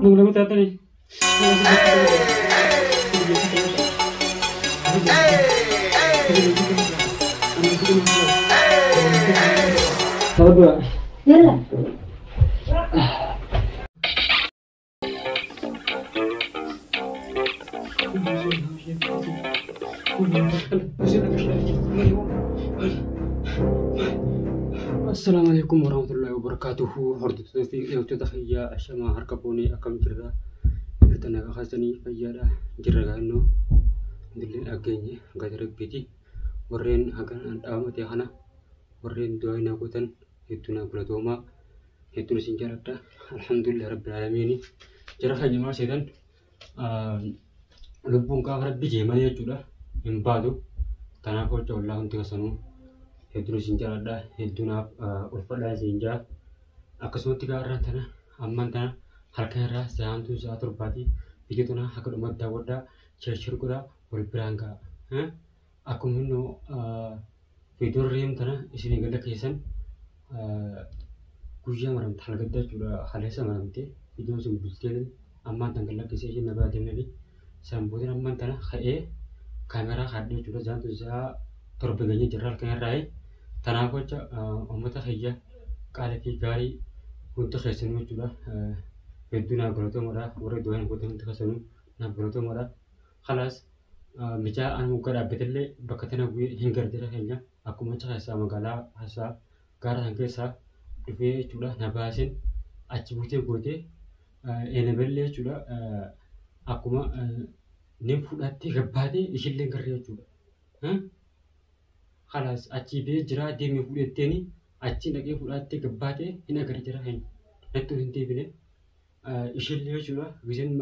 Lagu-lagu teater nih. Satu dua. Yalla. Assalaamu alaikum warahmatullahi wabarakatuhu. Hordoftoota fi eegdota fayyaa ashamaa harka fuunee akkam jirra? Jirta nagaa keessanii fayyaadha. Jirra gaannoo illee dhageenye gadi rabbiiti. Warreen hagan dhaabamate kana warreen du'aa naa gootan hedduu naa galatoomaa. Hedduun isin jaaladha. Alhamdulillah rabbil aalamiin. Jara keenya maal seetan lubbuun gaafa rabbi jee malee jechuudha hin baatu. Kanaaf hojja wallaa hundi keessanuu hedduun isin jaaladha. Hedduu naaf ulfadhaa isin jaa. Akkasumatti gaarraan tana ammaan tana halkan irraa sa'aan tun sa'a torbaati. Biyya tana akka dhumatti daawwadhaa share share godhaa wal biraan ga'a. Akkuma inni viidiyoon reem tana isin gala keessan guyyaa maramte halgadda jechuudha haleessa maramte viidiyoon sun bultee ammaan tan gala keessa isheen na biraa deemnani. San booda ammaan tana ka'ee kaameraa kaadhee jechuudha sa'aan tun sa'a torba geenyee jirra halkan irraa. Kanaaf jecha uummata kiyya qaalii fi gaarii hundi keessanuu jechuudha. Hedduu naaf galatoomaadha. Warra du'aa hin gootan hundi keessanuu naaf galatoomaadha. Kalaas mucaa an moggaa dhaabbatallee bakka tana bu'ee hin gargara keenya akkuma achi keessaa magaalaa keessaa gaara san keessaa dhufee jechuudha na baaseen achi buutee gootee eenaballee jechuudha akkuma nin fudhattee gabbaatee ishillee garree jechuudha. Kalaas achii bee jiraa deemee fudhatteeni achi dhaqee fudhattee gabbaatee hin agarre jira keenya natti hin deebine ishillee jechuudha giseen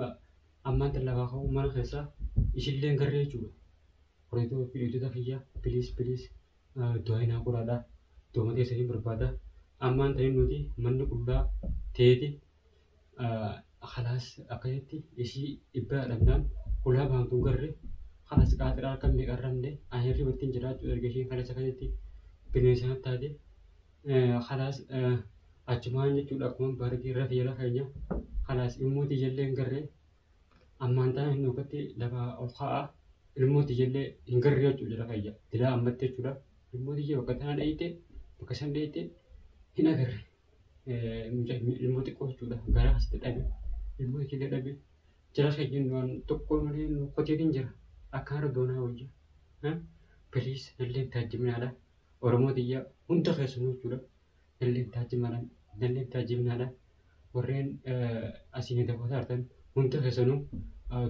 ammaan tan lafaa ka'uu mana keessaa ishillee garree jechuudha. Hordoftoota fi hojjettoota kiyya piliis piliis du'aa naa godhaadha. Du'uma keessanii barbaada. Ammaan tani nuti manni qullaa ta'eeti kalaas akkasitti ishii dhibbaa dhabnaan hulaa baantuu garre kalaas qaaxiraa akka meeqa ramne ani hirriba ittiin jiraachuu erga isheen kalaas akkasitti bineensa natti taate kalaas achumaan jechuudha akkuma baargee irra feera keenya kalaas ilmoo tiyyallee hin garre ammaan tana hin dhugatti lafa ol ka'a ilmoo tiyyallee hin garre jechuudha jala kayya dilaa ammatti jechuudha ilmoo tiyya bakka tana dhayite bakka san dhayite hin agarre ilmoo xiqqoo jechuudha garaa asitti dhabe ilmoo tiyyallee dhabe jala keenya waan tokko malee nu qoteetiin jira akka hara doonaa wayya piliis nalleen taajjibinaadha oromoo tiyya hunda keessanuu jechuudha nalleen taajjibinaadha nalleen taajjibinaadha warreen asiin dabataa artan hunda keessanuu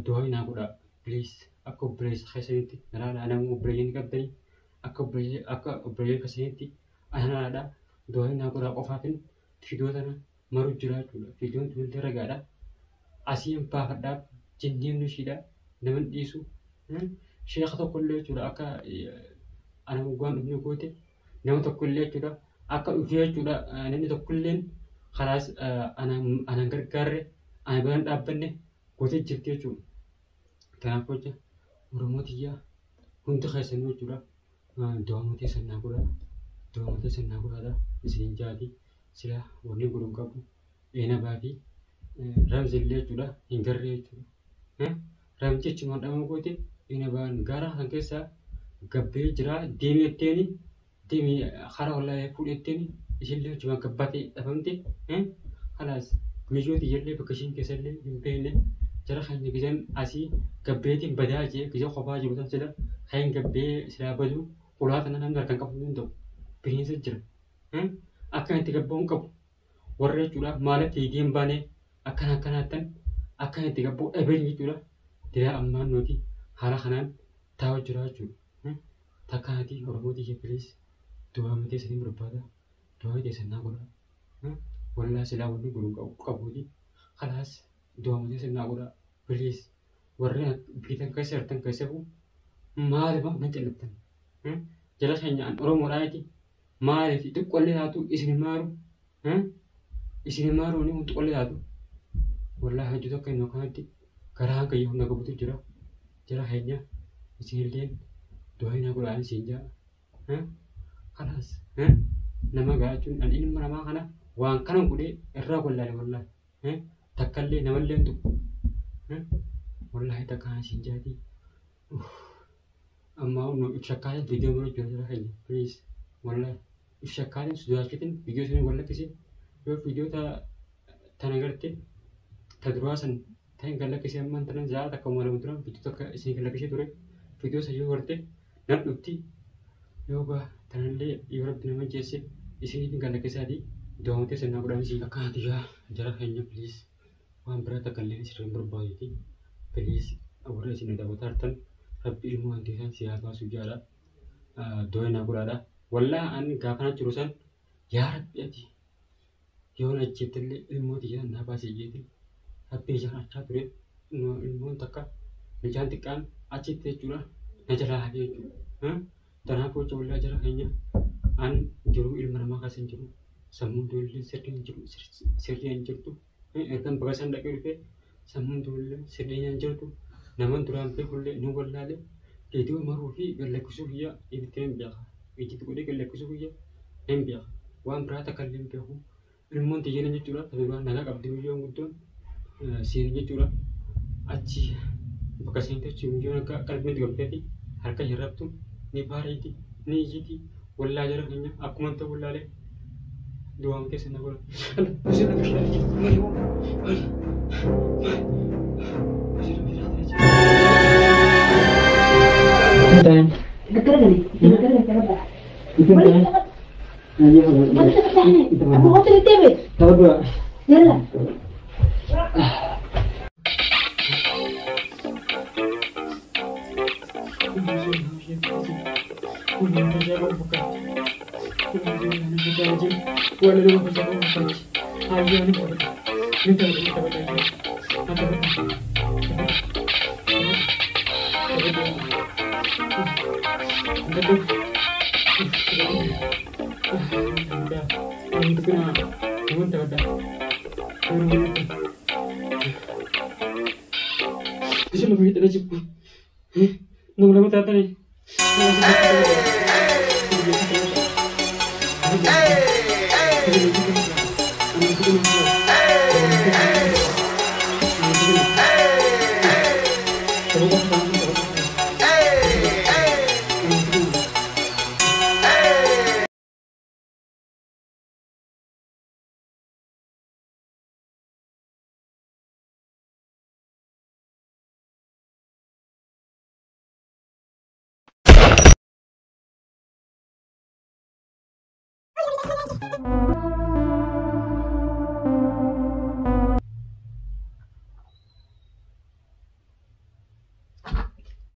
du'aa naa godhaa piliis akka obboleessa keessanitti nalaala nama obboleeyyan qabdanii akka obboleeyyan keessanitti ana nalaadha du'aa naa godhaa qofaafin fidoo tana maru jira jechuudha fiidoon tun illee ragaadha asiin baafadhaaf jinneen ishiidha nama dhiisu sheeka tokko illee jechuudha akka ana moggaan dhufne goote nama tokko illee jechuudha akka dhufee jechuudha namni tokko illeen kalaas ana gargaarre ana biraan dhaabbanne gootee jirti jechuudha. Kanaaf jecha Oromoo tiyyaa hundi keessanuu jechuudha du'aa keessan naa godhaa du'aa keessan naa godhaadha isiniin jaati sila wanni godhu hin qabu eenabaa fi ramzi illee jechuudha hin garree jechuudha. Ramzi jechuun dhama goote eenabaan gaara kan keessaa gabbee jira deemee itteeni deemee karaa ollaa fuudhee itteeni ishillee jechuun gabbaatee dhabamte kalaas miyyooti illee bakka isheen keessa illee hin beekne jara kan gizeen asii gabbeetiin badaa jee gizee kophaa jiru tan sila kan gabbee silaa badu ulaa tana namni harkaan qabuu hin danda'u bineensa jira. Akka itti gabba'uun qabu warra jechuudha maaliif fiigee hin baane akkana akkanaattan akka itti gabba'u dhabeen jechuudha. Dilaa ammaan nuti haala kanaan taa'u jira jechuudha. Takka ati Oromoo tiyya piliis du'aa matee sanii barbaada. Du'aa keessan naa godhaa. Wallaa silaa wanni godhu qabuuti. Kalaas du'aa matee sanii naa godhaa. Piliis warreen biitan keessa jirtan keessa maaliif na callattan? Jala keenya an Oromoodhaati. Maaliif xiqqollee taatu isin maaru? Isin maaru ni xiqqollee taatu. Wallaa hedduu tokko inni kanatti garaa kiyya hunda qabutu jira. Jala keenya isinilleen du'aa naa godhaa isin jaa. Kalaas nama gaachuun an ilma namaa kana waan kana godhee irraa wallaale wallaahi. Takkallee namallee hin tuqu. Wallaahi takka kana siin jaatii. Amma if shakkaatiin viidiyoo muruu jira jira keenya please wallaahi if shakkaatiin sodaachitin viidiyoo sun wallakkisi yoo viidiyoo tana garte ta duraa san ta hin gallakkisee ammaan tanan za'a takka uma lama dura viidiyoo takka isin gallakkisee ture viidiyoo san yoo garte nan dhufti yoo gaa tanallee yoo rabbi nama jeesse isiniif hin gallakkisaati doomtee san naa godhaa misi akkanati gaa jara keenya please waan biraa takka illee isin hin barbaaduti please warra isin daawwataa jirtan rabbi ilmoo hanti isaan si haa baasu jaadha du'a naa godhaadha wallaahi ani gaafa na jiru san yaa rabbi ati yoon ajjeeftellee ilmoo tiyya naa baasi jeetiin rabbi ija kadhachaa ture ilmoon takka mucaan xiqqaan achitti jechuudha na jalaa hafe jechuudha. Kanaaf jecha wallaahi jara keenya an jiruu ilma namaa keessa hin jiru sammuun ijoollee sirrii hin jiru sirrii hin jirtu ergan bakka san dhaqee dhufe sammuun ijoollee sirrii hin jirtu naman duraan beekullee ni wallaale viidiyoo maruu fi gallakkisuu kiyya itti hin beeka itti godhee gallakkisuu kiyya hin beeka waan biraa takka illee hin beeku ilmoon tiyyeen jechuudha ta duraan nagaa qabdi miyyoon guddoon seen jechuudha achi bakka seente achi miyyoon akka qalbiin gamteeti harka hin rabtu ni bareedi ni iyyiti wallaa jara keenya akkuma ta'u wallaalee du'aan keessa na godha. Yalla.